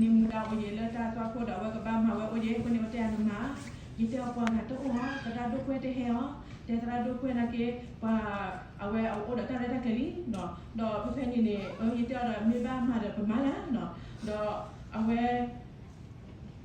န့ၣ်မူဒါအိၣ်ယဲၢ်လၢတၢ်သွၣ်ခိၣ်ဒီးအဝဲကဘၣ်မၤဝဲအိၣ်ယဲၢ် အဃိန့ၣ် အဝဲတဲအါနမၤ, ယတဲအီၤပှၤဂၤတအိၣ်အီၤ သရၣ်ဒိၣ်ကွဲၢ်တဟဲအီၤ, တဲသရၣ်ဒိၣ်ကွဲၢ်နာ်က့ ပှၤအဝဲအအိၣ်ဒီးတၢ်ရဲၣ်တၢ်ကျဲၤလံ, ဒီးဖဲဖဲန့ၣ်န့ၣ် ယတဲအီၤဒီးမ့ၢ်ဘၣ်မၤဒီးပမၤယၤ, ဒီးအဝဲ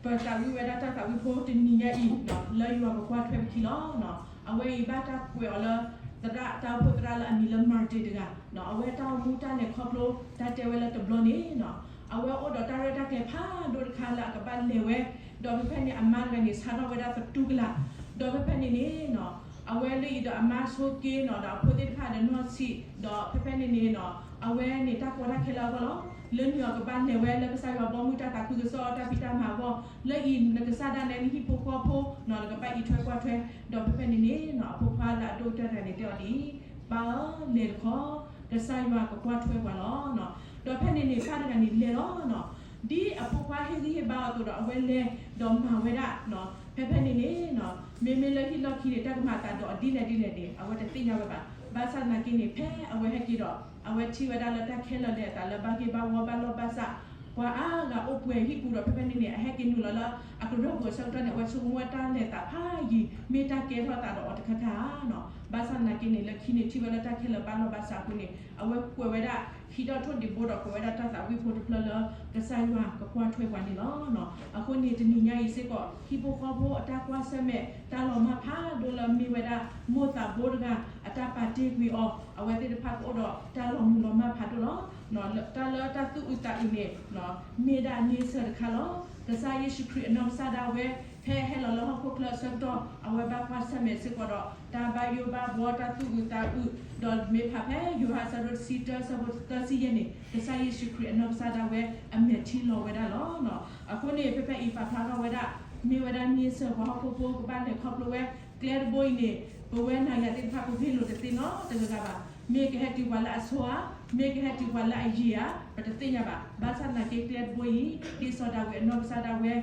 ပသးဝံၣ်ဝဲဒၣ်တၢ်သးဝံၣ်ဖိတနံၤညါအံၤ လၢယွၤကကွၢ်ထွဲပခံလီၤ. အဝဲအံၤဘၣ်တၢ်ကွဲးအီၤလၢ သရၣ်တၢ်အိၣ်ဖှိၣ်သရၣ်လၢအမံၤလၢ Martin တဂၤ, အဝဲတၢ်အိၣ်မူတၢ်လဲၤခီဖျိ တၢ်တဲဝဲလၢတဘျီန့ၣ် အဝဲအိၣ်ဒီးတၢ်ရဲၣ်တၢ်ကျဲၤဖးဒိၣ်တခါလၢအကဘၣ်လဲၤဝဲ, ဒီးဖဲဖဲန့ၣ် အမါတဂၤန့ၣ် ဆါထီၣ်ဝဲဒၣ်သတူၢ်ကလာ်, ဒီးဖဲဖဲန့ၣ်န့ၣ် အဝဲလၢအံၤဒီးအမါဆိက့နီၤ ဒီးအဖိသ့ၣ်တဖၣ်ဒီးနီၢ်ဆံး ဒီးဖဲဖဲန့ၣ်န့ၣ် အဝဲန့ၣ်တၢ်ကီတၢ်ခဲလၢအဂီၢ်လီၤ. လၢန့ၣ်အီၤကဘၣ်လဲၤဝဲလၢကစၢ်ယွၤဘီမုၢ်တၢ်သးခုကစီၣ်တၢ်ဖံးတၢ်မၤအဂီၢ်, လၢအံၤနကစၢ်ဒၣ်နဲနဟံၣ်ဖိဃီဖိနီၤ နကဘၣ်အံးထွဲကွၢ်ထွဲ, ဒီးဖဲဖဲန့ၣ်န့ၣ် အဖိခွါလၢအဒိၣ်ကတၢၢ်တဂၤန့ၣ်တဲအီၤဒ်အံၤ, ပၢ်ဧၢ လဲၤတခီ, ကစၢ်ယွၤကကွၢ်ထွဲပှၤလီၤ. ဒီးဖဲန့ၣ်န့ၣ် ပၢ်တဂၤန့ၣ်လဲၤလီၤနီၤ. ဒ်အဖိခွါဟ့ၣ်ဂံၢ်ဟ့ၣ်ဘါအီၤအသိးဒီး အဝဲလဲၤဒီးမၤဝဲဒၣ် ဖဲဖဲန့ၣ်န့ၣ် မ့မ့ၢ်လၢဟံၣ်လီၢ်ခံန့ၣ် တၢ်ကမၤအသးဒီးအီၤဒ်လဲၣ်ဒ်လဲၣ်န့ၣ် အဝဲတသ့ၣ်ညါဝဲဘၣ်. ဘၣ်ဆၣ်သနာ်က့န့ၣ် ဖဲအဝဲဟဲက့ၤဒီး အဝဲထံၣ်ဝဲဒၣ်လၢတၢ်ခဲလၢာ်လဲၤအသးလၢဘၣ်ဂ့ၢ်ဘၣ်ဝီဘၣ်လီၢ်ဘၣ်စး, ပှၤအါဂၤအိၣ်ပှဲၤဟံၣ်ပူၤဒီး ဖဲဖဲန့ၣ်န့ၣ် အဟဲက့ၤနုာ်လီၤလၢအကရၢၢ်ပူၤအဆၢကတီၢ်န့ၣ် အဝဲဆိကမိၣ်ဝဲတၢ်လဲၤသးဖးယံၤ မ့ၢ်တၢ်ကဲထီၣ်သးဒီးအီၤတခါခါနီၤ. ဘၣ်ဆၣ်သနာ်က့န့ၣ် လၢခံန့ၣ်ထံၣ်ဝဲလၢတၢ်ခဲလၢာ်ဘၣ်လီၢ်ဘၣ်စးအဃိန့ၣ် အဝဲကွဲးဝဲဒၣ် ဟံးထီၣ်ထိၣ်ဒံးဘိဒီးကွဲးဝဲဒၣ်တၢ်သးဝံၣ်ဖိတဖျၢၣ်လၢ ကစၢ်ယွၤကကွၢ်ထွဲပှၤန့ၣ်လီၤ. အဃိန့ၣ်တနံၤညါအံၤစ့ၢ်ကီး ဟံၣ်ဖိဃီဖိအတၢ်ကွၢ်ဆၢၣ်မဲာ် တၢ်လီၤမၢ်ဖးဒိၣ်လၢမ့ၢ်ဝဲဒၣ် မိၢ်သးဘိတဂၤ အတၢ်ပာ်တ့ၢ်ကွံာ်အီၤ အဝဲသ့ၣ်တဖၣ်ကအိၣ်ဒီးတၢ်လီၤမုၢ်လီၤမၢ်ဖးဒိၣ်လီၤ. တၢ်လၢတၢ်သူၣ်အုးသးအုးန့ၣ် မ့ၢ်ဒၣ်န့ဆၢၣ်တခါလီၤ. ကစၢ်ယ့ၣ်ၡူးခရံာ်အနီၢ်ကစၢ်ဒၣ်ဝဲ ဖဲဟဲလီၤလၢဟီၣ်ခိၣ်ချၢအဆၢကတီၢ် အဝဲဘၣ်ကွၢ်ဆၢၣ်မဲာ်စ့ၢ်ကီးဒီး တၢ်ဘၣ်ယိၣ်ဘၣ်ဘှီ တၢ်သူၣ်အုးသးအုး, ဒီးမ့ၢ်ဖးဖဲယိၤဟၣ်အဆၢဒိၣ်တဆံတၢ အဆၢဖိသၢဆံယဲၢ်န့ၣ် ကစၢ်ယ့ၣ်ၡူးခရံာ်အနီၢ်ကစၢ်ဒၣ်ဝဲ အမဲာ်ထံလီၤဝဲဒၣ်လီၤ. အဃိန့ၣ် ဖဲဖဲအံၤပာ်ဖျါထီၣ်ဝဲဒၣ် မ့ၢ်ဝဲဒၣ်န့ဆၢၣ်ပှၤဟီၣ်ခိၣ်ဖိကဘၣ်လဲၤခီဖျိဝဲ ကျဲတဘိအံၤန့ၣ် ပဝဲနၤယၤသ့ၣ်တဖၣ် ပဂ့ၢ်လိာ်တသ့နီတဂၤဂၤဘၣ်. မ့ၢ်ကဟဲတုၤပှၤလၢအဆိဧါ, မ့ၢ်ကဟဲတုၤပှၤလၢအယံာ်ဧါ, ပတသ့ၣ်ညါဘၣ်. ဘၣ်ဆၣ်သနာ်က့ကျဲတဘိအံၤ က့ၤစီၤဒၤဝံးအနီၢ်ကစၢ်ဒၣ်ဝဲ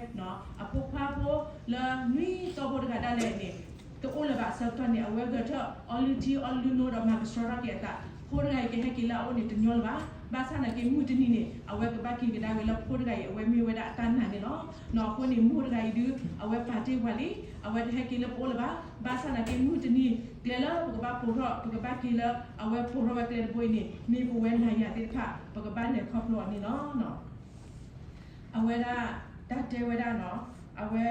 အဖိခွါဖိလၢနွံသီဖိတဂၤဒၣ်လဲာ်န့ၣ် တအိၣ်လၢၤဘၣ်အဆၢကတီၢ်န့ၣ် အဝဲဂဲၤထၢၣ်အီလုၢ်ထံအီလုၢ်နိဒီးမၤကဆှီထီၣ်က့ၤအသး, ဖိတဂၤအံၤကဟဲက့ၤလၢအအိၣ်န့ၣ်တညီလၢၤဘၣ်. ဘၣ်ဆၣ်သနာ်က့မုၢ်တနံၤန့ၣ် အဝဲကဘၣ်က့ၤကဒါဝဲလၢဖိတဂၤအံၤ အဝဲမ့ၢ်ဝဲဒၣ်အတၢ်နာ်န့ၣ်လီၤ. အဃိန့ၣ် မိၢ်တဂၤအံၤဒုး အဝဲပာ်တ့ၢ်ပှၤလံ, အဝဲတဟဲက့ၤလၢပအိၣ်လၢၤဘၣ်. ဘၣ်ဆၣ်သနာ်က့မုၢ်တနံၤ ကျဲလၢပကဘၣ်ပိာ်ထီၣ် ပကဘၣ်က့ၤလၢ အဝဲပိာ်ထီၣ်ဝဲကျဲတဘိအံၤန့ၣ် မ့ၢ်ပဝဲနၤယၤသ့ၣ်တဖၣ် ပကဘၣ်လဲၤခီဖျိအီၤန့ၣ်လီၤ. အဝဲဒၣ် တၢ်တဲဝဲဒၣ်နီၤ, အဝဲ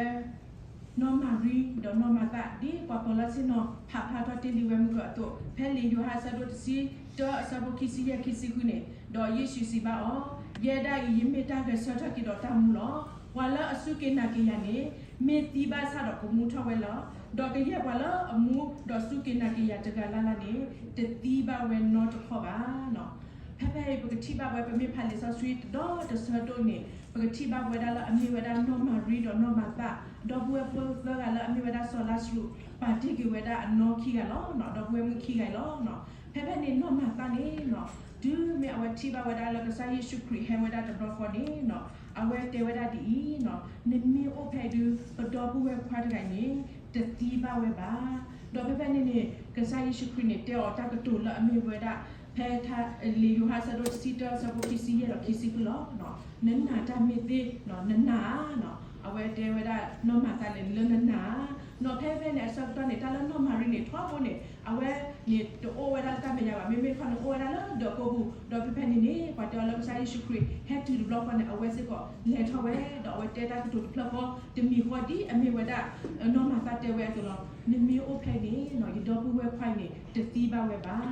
နီၢ်မၤရံဒီးနီၢ်မၤသး ဒ်ပှၤကီၤလီၤစ့ၣ်နီၤ ဖးဖျါထီၣ်တ့ၢ်လံဝဲမုၢ်ကီၤအသိး ဖဲလံာ်ယိၤဟၣ်အဆၢဒိၣ်တဆံတၢ အဆၢဖိခံဆံယဲၢ် ခံဆံဃုန့ၣ်, ဒီးယ့ၣ်ၡူးစံးဘၣ်အီၤ, ယဲဒၣ်အံၤ ယမ့ၢ်တၢ်ဂဲၤဆၢထၢၣ်က့ၤဒီးတၢ်မူလီၤ. ပှၤလၢအစူၢ်က့ၤနာ်က့ၤယၤန့ၣ် မ့ၢ်သံဘၣ်ဆၣ်ဒီးကမူထီၣ်ဝဲလီၤ. ဒီးကယဲၢ်ပှၤလၢအမူဒီးစူၢ်က့ၤနာ်က့ၤယၤတဂၤလၢ်လၢ်န့ၣ် တသံဘၣ်ဝဲနီတခီၣ်ဘၣ်. ဖဲဖဲအံၤ ပကထံၣ်ဘၣ်ဝဲ ပမ့ၢ်ဖးလံာ်စီဆှံတဒီတဆၢဒိၣ်န့ၣ် ပကထံၣ်ဘၣ်ဝဲဒၣ်လၢအမ့ၢ်ဝဲဒၣ်နီၢ်မၤရံဒီးနီၢ်မၤသး ဒီပုၢ်ဝဲၢ်ဖိသၢဂၤလၢအမ့ၢ်ဝဲဒၣ်စီၤလါစရူး ပာ်တ့ၢ်က့ၤဝဲဒၣ်အနီၢ်ခံဂၤလီၤ. ဒီပုၢ်ဝဲၢ်မုၣ်ခံဂၤအံၤလီၤ. ဖဲဖဲန့ၣ်နီၢ်မၤသးန့ၣ် တုၤမ့ၢ်အဝဲထံၣ်ဘၣ်ဝဲဒၣ်လၢကစၢ်ယ့ၣ်ၡူးခရံာ်ဟဲဝဲဒၣ်တဘျီဃီန့ၣ် အဝဲတဲဝဲဒၣ်ဒ်အံၤ, နမ့ၢ်အိၣ်ဖဲဒုး ပဒီပုၢ်ဝဲၢ်ခွါတဂၤအံၤန့ၣ် တသံဘၣ်ဝဲဘၣ်. ဒီးဖဲဖဲန့ၣ်န့ၣ် ကစၢ်ယ့ၣ်ၡူးခရံာ်န့ၣ် တဲအီၤတၢ်ကတိၤလၢအမ့ၢ်ဝဲဒၣ် ဖဲလံာ်ယိၤဟၣ်အဆၢဒိၣ်တဆံတၢ အဆၢဖိခံဆံယဲၢ်ဒီးခံဆံဃုလီၤ. နနာ်တၢ်မ့ၢ်သ့, နနာ်ဧါ. အဝဲတဲဝဲဒၣ်နီၢ်မၤသးန့ၣ် လၢနနာ်ဧါ. ဖဲဖဲန့ၣ်အဆၢကတီၢ်န့ၣ် တၢ်လၢနီၢ်မၤရံန့ၣ် ထီဘိန့ၣ် အဝဲန့ၣ်တအိၣ်ဝဲဒၣ်လၢတၢ်မဲာ်ညါဘၣ်. မ့မ့ၢ်တခီန့ၣ်အိၣ်ဝဲဒၣ်လၢဒၢးကိးပူၤ, ဒီးဖဲဖဲန့ၣ်န့ၣ် ပှၤတဲအီၤလၢကစၢ်ယ့ၣ်ၡူးခရံာ်ဟဲတုၤတဘျီဃီန့ၣ် အဝဲစ့ၢ်ကီးလဲၤထီၣ်ဝဲ ဒီးအဝဲတဲတၢ်ကတိၤတဖျၢၣ်ဃီ တမံၤဃီဒ်အမ့ၢ်ဝဲဒၣ် နီၢ်မၤသးတဲဝဲအသိးလီၤ. နမ့ၢ်အိၣ်ဖဲန့ၣ် ယဒီပုၢ်ဝဲၢ်ခွါအံၤန့ၣ် တသံဘၣ်ဝဲဘၣ်.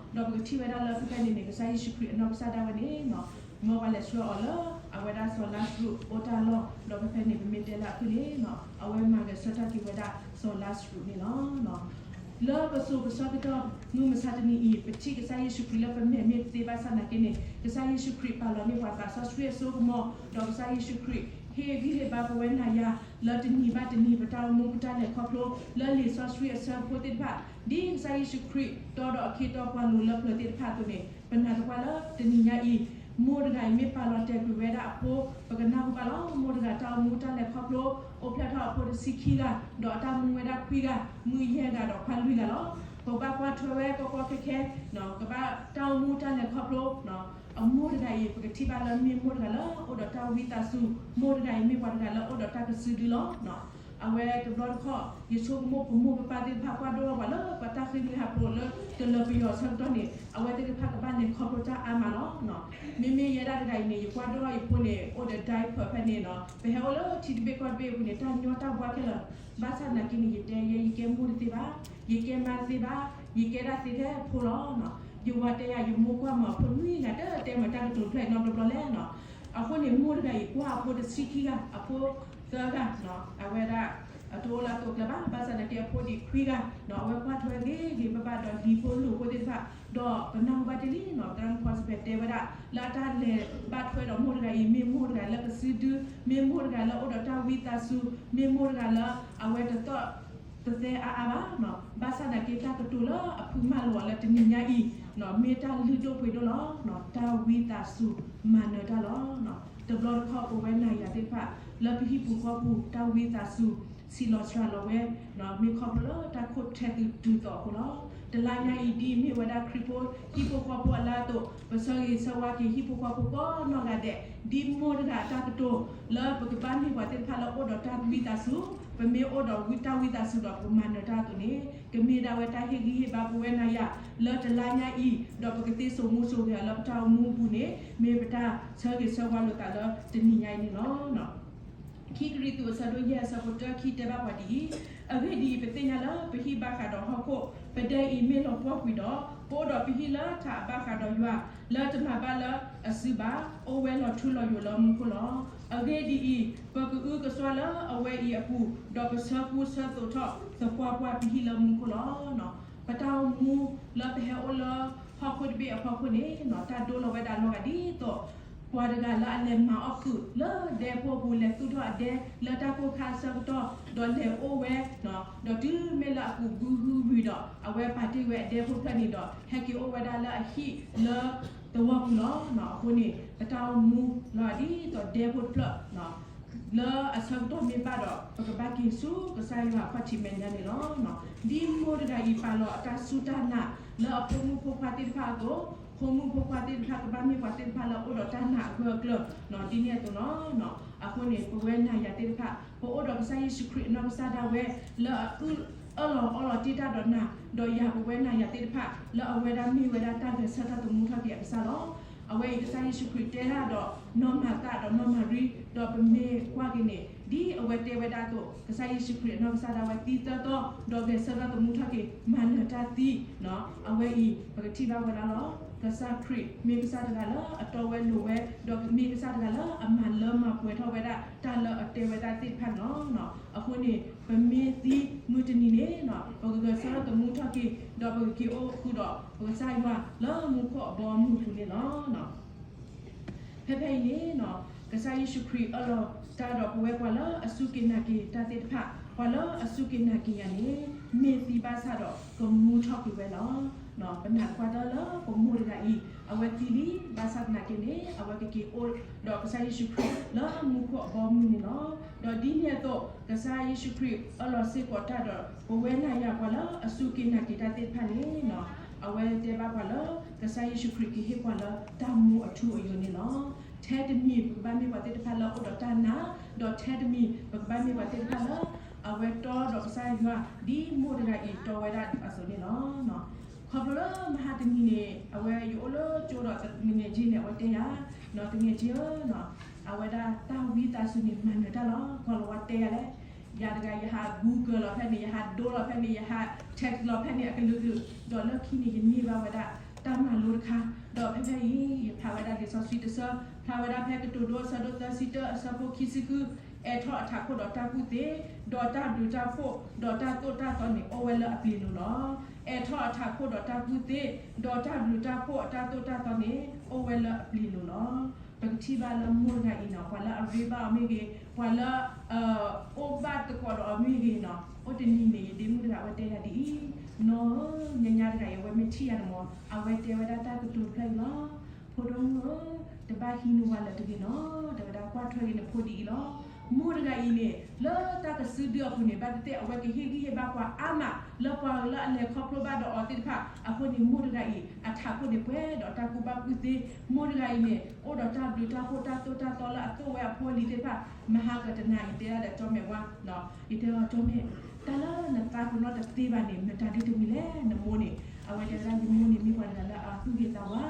ဒီးပကထံၣ်ဝဲဒၣ်လၢဖဲဖဲန့ၣ်န့ၣ် ကစၢ်ယ့ၣ်ၡူးခရံာ်အနီၢ်ကစၢ်ဒၣ်ဝဲန့ၣ် မ်ပှၤလဲၤဆှၢအီၤလၢ အဝဲဒၣ်စီၤလါစရူးအိၣ်တၢ်လီၢ်, ဒီးဖဲဖဲန့ၣ် ပမ့ၢ်တဲလၢအဖုၣ်န့ၣ် အဝဲမၤဂဲၤဆၢထၢၣ်က့ၤဝဲဒၣ်စီၤလါစရူးန့ၣ်လီၤ. လၢပစိၤပဆၢကတီၢ် မုၢ်မဆါတနံၤအံၤ ပထံၣ်ကစၢ်ယ့ၣ်ၡူးခရံာ်လၢပမဲာ်မ့ၢ်တသ့ဘၣ်ဆၣ်သနာ်က့န့ၣ် ကစၢ်ယ့ၣ်ၡူးခရံာ်ပာ်လီၤန့ၢ်ပှၤသးစီဆှံအစိကမီၤ, ဒီးကစၢ်ယ့ၣ်ၡူးခရံာ်ဟ့ၣ်ဂံၢ်ဟ့ၣ်ဘါပဝဲနၤယၤ လၢတနံၤဘၣ်တနံၤ ပတၢ်အိၣ်မူပတၢ်လဲၤခီဖျိ လၢလံာ်စီဆှံအဆၢဖိသ့ၣ်တဖၣ်, ဒ်ကစၢ်ယ့ၣ်ၡူးခရံာ်တီဒီးအခ့တီပှၤလိၤလၢပျၢၤသ့ၣ်တဖၣ်အသိးန့ၣ် ပနာ်သပှၢ်လၢတနံၤညါအံၤ မိၢ်တဂၤအံၤမ့ၢ်ပာ်လီၤတဲာ်ကွံာ်ဝဲဒၣ်အဖိ ပကနၢ်ဟူဘၣ်လီၤ. မိၢ်တဂၤတၢ်အိၣ်မူတၢ်လဲၤခီဖျိ အိၣ်ဖျဲၣ်ထီၣ်အဖိတဆံခံဂၤ ဒီးအတၢ်မူဝဲဒၣ်ခွံဂၤ, မုၣ်ယဲၢ်ဂၤဒီးခွါလွံၢ်ဂၤလီၤ. ပဘၣ်ကွၢ်ထွဲဝဲကီကီခဲခဲ, ကဘၣ်တၢ်အိၣ်မူတၢ်လဲၤခီဖျိ အမိၢ်တဂၤအံၤ ပကထံၣ်ဘၣ်လၢမ့ၢ်မိၢ်တဂၤလၢအိၣ်ဒီးတၢ်ဝံသးစူၤ, မိၢ်တဂၤအံၤမ့ၢ်ပှၤတဂၤလၢအိၣ်ဒီးတၢ်ကစုဒုလီၤ. အဝဲတဘျီတခီၣ် ယဆိကမိၣ်ပမိၢ်ပပၢ်သ့ၣ်တဖၣ် ကွၢ်ဒိၣ်ထီၣ်ပှၤလၢပှၤတၢ်ဃ့ၢ်မှံဟးဖျိးလၢတလၢပယီၤအဆၢကတီၢ်န့ၣ် အဝဲသ့ၣ်တဖၣ်ကဘၣ်လဲၤခီဖျိတၢ်အါမးလီၤ. မ့မ့ၢ်ယဲဒၣ်တဂၤအံၤန့ၣ် ယကွၢ်ဒိၣ်ထီၣ်ယဖိန့ၣ် အိၣ်ဒီး diaper ဖဲန့ၣ်နီၤ, ပဟဲအိၣ်လၢထံတဘ့ၣ်ကီၢ်တဘ့ၣ်အပူၤန့ၣ် တၢ်ညီတၢ်ဘှါခဲလၢာ်, ဘၣ်ဆၣ်သနာ်က့န့ၣ် ယတဲယဲ ယကဲမိၢ်တသ့ဘၣ်, ယကဲမါတသ့ဘၣ်, ယကဲဒၣ်သ့ထဲဖိလီၤ. ယဝၤတဲယၤ ယမိၢ်ကွၢ်မၤအဖိနွံဂၤ တတဲမၤတၢ်ကတိၤတဖျၢၣ်နီတဘျီဘျီလဲၣ်နီၤ. အဃိန့ၣ် မိၢ်တဂၤအံၤ ကွၢ်အဖိတဆံခံဂၤ, အဖိသၢဂၤ, အဝဲဒၣ် အတအိၣ်လၢအသိးကျါဘၣ်, ဘၣ်ဆၣ်သနာ်က့အဖိဒံးခွံဂၤနီၤ, အဝဲကွၢ်ထွဲဂ့ၤဂ့ၤဘၣ်ဘၣ်ဒီးလံၤဖိလိၤဖိသ့ၣ်တဖၣ်, ဒီးပနၢ်ဟူဘၣ်တ့ၢ်လံနီၤ, သရၣ်မုၣ်ဖီစပဲတဲဝဲဒၣ် လၢအတၢ်လဲၤဘၣ်ထွဲဒီးမိၢ်တဂၤအံၤ မ့ၢ်မိၢ်တဂၤလၢကစုဒု, မ့ၢ်မိၢ်တဂၤလၢအိၣ်ဒီးတၢ်ဝံသးစူၤ, မ့ၢ်မိၢ်တဂၤလၢအဝဲတသီၣ်တသဲအါအါဘၣ်နီၤ, ဘၣ်ဆၣ်သနာ်က့တၢ်ကတိၤလၢအဖုမၢလိာ်အီၤလၢတနံၤညါအံၤနီၤ, မ့ၢ်တၢ်လုၢ်ဒိၣ်ပှ့ၤဒိၣ်လီၤ. တၢ်ဝံသးစူၤမၤနၢၤတၢ်လီၤ. တဘျီတခီၣ်ပဝဲနၤယၤသ့ၣ်တဖၣ် လၢပဟံၣ်ပူၤဃီပူၤ တၢ်ဝံသးစူၤ ဆံးလီၤစှၤလီၤဝဲ, မ့ၢ်ခီဖျိလၢတၢ်ခိၣ်ထဲသုးတုၤသိးအဃိလီၤ. တလါညါအံၤ ဒ်အမ့ၢ်ဝဲဒၣ်ခရံာ်ဖိဟံၣ်ဖိဃီဖိအလါအသိး ပဆၢဂ့ၤဆၢဝါက့ၤဟံၣ်ဖိဃီဖိကိးနီၢ်ဂၤဒဲး, ဒ်မိၢ်တဂၤအတၢ်ကတိၤ လၢပကဘၣ်မ့ၢ်ပှၤသ့ၣ်တဖၣ်လၢအိၣ်ဒီးတၢ်ဝံသးစူၤ, ပမ့ၢ်အိၣ်ဒီးတၢ်ဝံသးစူၤဒီးပကမၤနၢၤတၢ်အသိးန့ၣ် ကမ့ၢ်ဒၣ်ဝဲတၢ်ဟ့ၣ်ဂံၢ်ဟ့ၣ်ဘါပဝဲနၤယၤ လၢတလါညါအံၤ ဒီးပကသ့စိာ်မူစိာ်ဂဲၤအီၤလၢပတၢ်အိၣ်မူအပူၤန့ၣ် မ့ၢ်ပတၢ်ဆၢဂ့ၤဆၢဝါလိာ်သးလၢတနံၤညါအံၤန့ၣ်လီၤ. ခံကရံၣ်သူးအဆၢဒိၣ်ယဲၢ်အဆၢဖိတၢခံတဲဘၣ်ပှၤဒ်အံၤ, အဂ့ၢ်ဒ်အံၤ, ပသ့ၣ်ညါလၢပဟံၣ်ဘၣ်ဃးဒီးဟီၣ်ခိၣ်, ပဒဲအံၤမ့ၢ်လီၤပှီၢ်ကွံာ်ဒီး, ပအိၣ်ဒီးပဟံၣ်လၢထးအဘၣ်ဃးဒီးယွၤ, လၢတမၤဘၣ်လၢအစုဘၣ်, အိၣ်ဝဲလီၤထူလီၤယိာ်လၢမူခိၣ်လီၤ. အဂ့ၢ်ဒ်အံၤ, ပကအုကစွါလၢအဝဲအံၤအပူၤ, ဒီးပဆၢကူဆၢသိးထီၣ်သပှၢ်ပှၢ်ပဟံၣ်လၢမူခိၣ်လီၤ. ပတၢ်အိၣ်မူလၢပဟဲအိၣ်လၢဟီၣ်ခိၣ်တဘ့ၣ်အဖီခိၣ်န့ၣ် တၢ်ဒိလီၤဝဲဒၣ်နီၢ်ဂၤဒ်သိး ပှၤတဂၤလၢအလဲၤမၤအီၣ်ခုးလၢဒဲဖိအပူၤ, လဲၤသူၣ်ထီၣ်အဒဲလၢတၢ်ကိၢ်ခါအဆၢကတီၢ်, ဒီးလဲၤအိၣ်ဝဲ, ဒီးတုၤမ့ၢ်လၢအပူၤဘုဟုဝံၤဒီး အဝဲပာ်တ့ၢ်ဝဲအဒဲဖိတဖျၢၣ်န့ၣ်ဒီး ဟဲက့ၤအိၣ်ဝဲဒၣ်လၢအဟံၣ်လၢသဝီပူၤလီၤ. အဃိန့ၣ် ပတၢ်အိၣ်မူလီၤဒ်သိးဒဲဖိတဖျၢၣ် လၢအဆၢကတီၢ်မ့ၢ်ဘၣ်ဒီး ပကဘၣ်က့ၤဆူကစၢ်ယွၤအခီၣ်ထံးမဲာ်ညါန့ၣ်လီၤ. ဒ်မိၢ်တဂၤအံၤပာ်လီၤအတၢ်စူၢ်တၢ်နာ်လၢအဖိမုၣ်ဖိခွါသ့ၣ်တဖၣ်အသိး, ဖိမုၣ်ဖိခွါသ့ၣ်တဖၣ်ကဘၣ်မ့ၢ်ပှၤသ့ၣ်တဖၣ်လၢအအိၣ်ဒီးတၢ်နာ်အဂၢၢ်အကျၢၤ ဒ်န့ၣ်အသိးလီၤ. အဃိန့ၣ် ပဝဲနၤယၤသ့ၣ်တဖၣ် ပအိၣ်ဒီးကစၢ်ယ့ၣ်ၡူးခရံာ်အနီၢ်ကစၢ်ဒၣ်ဝဲ လၢအအၢၣ်လီၤအီလီၤတ့ၢ်တၢ်ဒီးနၤ, ဒီးယၤပဝဲနၤယၤသ့ၣ်တဖၣ် လၢအဝဲဒၣ်မ့ၢ်ဝဲဒၣ်တၢ်ဂဲၤဆၢထၢၣ်သမူထီၣ်က့ၤအကစၢ်လီၤ. အဝဲအံၤကစၢ်ယ့ၣ်ၡူးခရံာ်တဲဒၣ်ဒီးနီၢ်မၤသးဒီးနီၢ်မၤရံ, ဒီးပမ့ၢ်ကွၢ်က့ၤန့ၣ် ဒ်အဝဲတဲဝဲဒၣ်အသိး ကစၢ်ယ့ၣ်ၡူးခရံာ်အနီၢ်ကစၢ်ဒၣ်ဝဲသံသၢသီ, ဒီးဂဲၤဆၢထၢၣ်သမူထီၣ်က့ၤ မၤနၢၤတၢ်သံ အဝဲအံၤ ပကထံၣ်ဘၣ်ဝဲဒၣ်လီၤ. ကစၢ်ခရံာ်မ့ၢ်ကစၢ်တဂၤလၢအတီဝဲလိၤဝဲ, ဒီးမ့ၢ်ကစၢ်တဂၤလၢအမၤလၢမၤပှဲၤထီၣ်ဝဲဒၣ် တၢ်လၢအတဲဝဲဒၣ်သ့ၣ်တဖၣ်န့ၣ်လီၤ. အဃိန့ၣ် ပမ့ၢ်သံမုၢ်တနံၤန့ၣ် ပကဂဲၤဆၢထၢၣ်သမူထီၣ်က့ၤ, ဒီးပကက့ၤအိၣ်ဃုာ်ဒီးပကစၢ်ယွၤလၢမူခိၣ်အဘီအမုၢ်အပူၤန့ၣ်လီၤ. ဖဲဖဲအံၤန့ၣ် ကစၢ်ယ့ၣ်ၡူးခရံာ်အၢၣ်လီၤတၢ်ဒီးပဝဲပှၤလၢအစူၢ်က့ၤနာ်က့ၤတၢ်သ့ၣ်တဖၣ်, ပှၤလၢအစူၢ်က့ၤနာ်က့ၤယၤန့ၣ် မ့ၢ်သံဘၣ်ဆၣ်ဒီးကမူထီၣ်က့ၤဝဲလီၤ. ပနာ်သပှၢ်တၢၢ်လၢပမိၢ်တဂၤအံၤ အဝဲသံလံ, ဘၣ်ဆၣ်သနာ်က့န့ၣ် အဝဲကက့ၤအိၣ်ဒီးကစၢ်ယ့ၣ်ၡူးခရံာ်လၢမူခိၣ်အဘီအမုၢ်န့ၣ်လီၤ. ဒီးဒ်န့ၣ်အသိး ကစၢ်ယ့ၣ်ၡူးခရံာ်အၢၣ်လီၤစ့ၢ်ကီးတၢ်ဒီး ပဝဲနၤယၤပှၤလၢအစူၢ်က့ၤနာ်က့ၤတၢ်သ့ၣ်တဖၣ်န့ၣ် အဝဲတဲဘၣ်ပှၤလၢ ကစၢ်ယ့ၣ်ၡူးခရံာ်ကဟ့ၣ်ပှၤလၢတၢ်မူအထူအယိာ်န့ၣ်လီၤ. ထဲတမံၤပကဘၣ်မ့ၢ်ပှၤသ့ၣ်တဖၣ်လၢအအိၣ်ဒီးတၢ်နာ်, ဒီးထဲတမံၤပကဘၣ်မ့ၢ်ပှၤသ့ၣ်တဖၣ်လၢ အဝဲတီဒီးကစၢ်ယွၤ ဒ်မိၢ်တဂၤအံၤတီဝဲဒၣ်အသိးန့ၣ်လီၤ. ခီဖျိလၢမဟါတနံၤန့ၣ် အဝဲယအိၣ်လၢကၠိဒီးတနံၤညါက့န့ၣ် အဝဲတဲယၤ, တနံၤညါက့ဧၢ, အဝဲဒၣ်တၢ်ဝံသးစူၤန့ၣ် မၤနၢၤတၢ်လီၤ. ကွၢ်လီၤဝဲတဲယၤလဲၣ်, ယၤတဂၤ ယဟး Google လီၤဖဲန့ၣ်, ယဟးဒိလီၤဖဲန့ၣ်, ယဟး text လီၤဖဲန့ၣ်အကလုာ်ကလုာ်, ဒီးလၢခံန့ၣ် ယန့ၢ်ဘၣ်ဝဲဒၣ်တၢ်မၤလိတခါ, ဒီးဖဲဖဲအံၤ ယဖးဝဲဒၣ်လံာ်စီဆှံတဆၢ, ဖးဝဲဒၣ်ဖဲကတိၤဒိအဆၢဒိၣ်သၢဆံတၢ အဆၢဖိခံဆံဃု, အဲၣ်ထီၣ်အထးခိၣ်ဒီးတၢ်ကူၣ်သ့, ဒီးတၢ်ဘျုးတၢ်ဖှိၣ်, ဒီးတၢ်သိၣ်တၢ်သီန့ၣ် အိၣ်ဝဲလၢအပျ့ၤလိၤလီၤ. အဲၣ်ထီၣ်အထးခိၣ်ဒီးတၢ်ကူၣ်သ့, ဒီးတၢ်ဘျုးတၢ်ဖှိၣ်အတၢ်သိၣ်တၢ်သီန့ၣ် အိၣ်ဝဲလၢအပျ့ၤလိၤလီၤ. ပကထံၣ်ဘၣ်လၢမိၢ်တဂၤအံၤနီၤ ပှၤလၢအရ့ဘၣ်အီၤမ့ၢ်ဂ့ၤ, ပှၤလၢ အိၣ်ဘၣ်သကိးဒီးအီၤမ့ၢ်ဂ့ၤနီၤ, အိၣ်တနံၤန့ၣ် ယဒ့မုၣ်တဂၤဝဲတဲယၤဒ်အံၤ, နီၢ်ဧၢ, ညါညါတဂၤအံၤ အဝဲမ့ၢ်ထံၣ်ယၤန့ၣ်မး အဝဲတဲဝဲဒၣ်တၢ်ကတိၤတဖျၢၣ်အံၤလီၤ. ဖိဒိၣ်မုၣ်ဧၢ, တဘၣ်ဟံးနုာ်ဝၤလၢာ်တဂ့ၤနီၤ, တဲဝဲဒၣ်ကွၢ်ထွဲက့ၤနဖိဒ်အံၤလီၤ. မိၢ်တဂၤအံၤန့ၣ် လၢတၢ်ကစုဒုအပူၤန့ၣ် ဘၣ်သ့ၣ်သ့ၣ် အဝဲကဟ့ၣ်ဂံၢ်ဟ့ၣ်ဘါပှၤအါမး လၢပှၤလၢအလဲၤခီဖျိဘၣ်ဒီးအီၤသ့ၣ်တဖၣ်အဃိန့ၣ် မိၢ်တဂၤအံၤ အထးခိၣ်န့ၣ်ပှဲၤဒီးတၢ်ကူၣ်ဘၣ်ကူၣ်သ့, မိၢ်တဂၤအံၤန့ၣ် အိၣ်ဒီးတၢ်ဘျုးတၢ်ဖှိၣ်တၢ်သိၣ်တၢ်သီလၢအသိၣ်ဝဲအဖိအလံၤသ့ၣ်တဖၣ်, မဟါကတနၤအံၤတဲဒၣ်ဒီးကၠီမဲာ်ဝါ, ယတဲအီၤ ကၠီမဲာ်, တၢ်လၢနသးပ့ၤနီၣ်တသ့ဘၣ်န့ၣ် မတၤဒ်တမံၤလဲၣ် နမိၢ်န့ၣ်, အဝဲတဲဝဲဒၣ် ယမိၢ်န့ၣ် မ့ၢ်ပှၤတဂၤလၢအသူၣ်ဂ့ၤသးဝါ,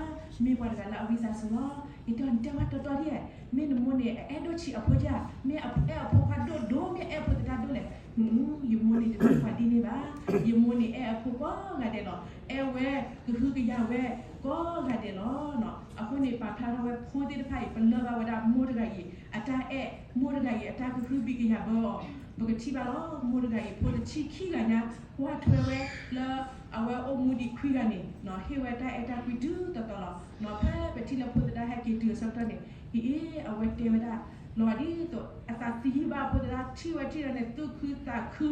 မ့ၢ်ပှၤတဂၤလၢအဝံသးစူၤလီၤ. ယတဲအီၤ နတဲဝဲတီတီဒ်, မ့ၢ်နမိၢ်န့ၣ် အအဲၣ်ဒိၣ်ဆံးအဖိဧါ, မ့ၢ်အအဲၣ်အဖိခွါဒိၣ်ဒိၣ် မ့ၢ်အဲၣ်အဖိသဒါဒိၣ်လဲၣ်. ယမိၢ်န့ၣ်တမ့ၢ်ပှၤဒ်န့ၣ်ဘၣ်, ယမိၢ်န့ၣ်အဲၣ်အဖိကိးဂၤဒဲးလီၤ, အဲၣ်ဝဲကဟုကယာ်ဝဲကိးဂၤဒဲးလီၤ. အဃိန့ၣ် ပာ်ဖျါထီၣ်ဝဲဖိသ့ၣ်တဖၣ်အံၤ ပလၢၢ်ဘၣ်ဝဲဒၣ်မိၢ်တဂၤအံၤ အတၢ်အဲၣ်, မိၢ်တဂၤအံၤ အတၢ်ကဟုဘံၣ်ကယာ်ဘၢအီၤ, ပကထံၣ်ဘၣ်လီၤ. မိၢ်တဂၤအံၤ ဖိတဆံခံဂၤညါ ကွၢ်ထွဲဝဲလၢ အဝဲအိၣ်မူဒံးခွံဂၤန့ၣ် ဟ့ၣ်ဝဲတၢ်အဲၣ်တၢ်ကွံဒုးတီၤတီၤလီၤ. ဖဲပထံၣ်လၢဖိသဒါဟဲက့ၤတုၤအဆၢကတီၢ်န့ၣ် အံၤ အဝဲတဲဝဲဒၣ် လီၤဒ်သိး အသးသံဟံၣ်ဘၣ်ဖိသဒါ ထံၣ်ဝဲထံၣ်ဒီးန့ၣ် သူၣ်ခုသးခု,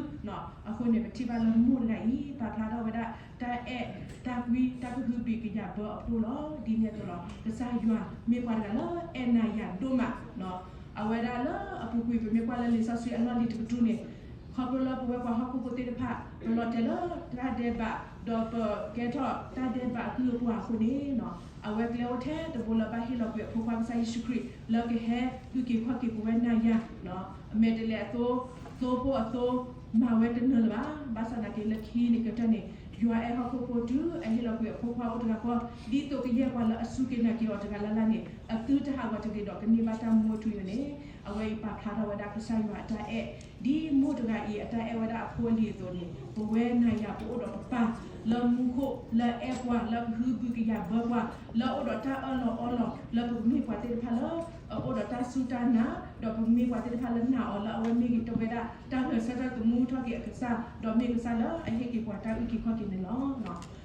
အဃိန့ၣ် ပထံၣ်ဘၣ်လၢမိၢ်တဂၤအံၤ ပာ်ဖျါထီၣ်ဝဲဒၣ် တၢ်အဲၣ်တၢ်ကွံ တၢ်ကဟုဘံၣ်ကယာ်ဘၢအဖိလီၤ. ဒ်န့ၣ်အသိးလီၤ ကစၢ်ယွၤမ့ၢ်ပှၤတဂၤလၢအဲၣ်နၤယၤဒိၣ်မး, အဝဲဒၣ်လၢအပူၤကွံာ် ပမ့ၢ်ကွၢ်လၢလံာ်စီဆှံအလီၢ်လံၤတကတြူၢ်န့ၣ် ခီဖျိလၢပဝဲပှၤဟီၣ်ခိၣ်ဖိသ့ၣ်တဖၣ် ပလီၤတဲာ်လၢတၢ်ဒဲးဘး ဒီးပကဲထီၣ်တၢ်ဒဲးဘးအကုၢ်အပှၤအဃိန့ၣ်, အဝဲကျဲအိၣ်ထဲတဘိလၢဘၣ်ဟ့ၣ်လီၤကွံာ်အဖိခွါကစၢ်ယ့ၣ်ၡူးခရံာ် လၢကဟဲအုၣ်က့ၤခီၣ်က့ၤပဝဲနၤယၤ, အမဲာ်တလဲၤအသိ သိဖိအသိ မၤဝဲတနၢၤလၢၤဘၣ်. ဘၣ်ဆၣ်သနာ်က့လၢခံန့ၣ်ကတၢၢ်န့ၣ် ယွၤအဲၣ်ဟီၣ်ခိၣ်ဖိတုၤအဟ့ၣ်လီၤကွံာ်အဖိခွါအိၣ်တဂၤဃီ, ဒ်သိးကယဲၢ်ပှၤလၢအစူၢ်က့ၤနာ်က့ၤအီၤတဂၤလၢ်လၢ်န့ၣ် အသုတဟးဂီၤတဂ့ၤဒီးကန့ၢ်ဘၣ်တၢ်မူအထူအယိာ်န့ၣ်, အဝဲအံၤပာ်ဖျါထီၣ်ဝဲဒၣ်ကစၢ်ယွၤအတၢ်အဲၣ်, ဒ်မိၢ်တဂၤအံၤအတၢ်အဲၣ်ဝဲဒၣ်အဖိအလံၤအသိးန့ၣ် ပဝဲနၤယၤပအိၣ်ဒီးပပၢ် လၢမူခိၣ် လၢအအဲၣ်ပှၤ လၢကဟုဘံၣ်ကယာ်ဘၢပှၤ လၢအအိၣ်ဒီးတၢ်အၢၣ်လီၤအီလီၤ လၢပကမ့ၢ်ပှၤသ့ၣ်တဖၣ်လၢ အအိၣ်ဒီးတၢ်စူၢ်တၢ်နာ်, ဒီးပကမ့ၢ်ပှၤသ့ၣ်တဖၣ်လၢနာ်အီၤလၢအဝဲမ့ၢ်ဂ့ၤ တဲဝဲဒၣ် တၢ်ဂဲၤဆၢထၢၣ်သမူထီၣ်က့ၤအကစၢ်, ဒီးမ့ၢ်ကစၢ်လၢအဟ့ၣ်က့ၤပှၤတၢ်အုၣ်က့ၤခီၣ်က့ၤန့ၣ်လီၤ.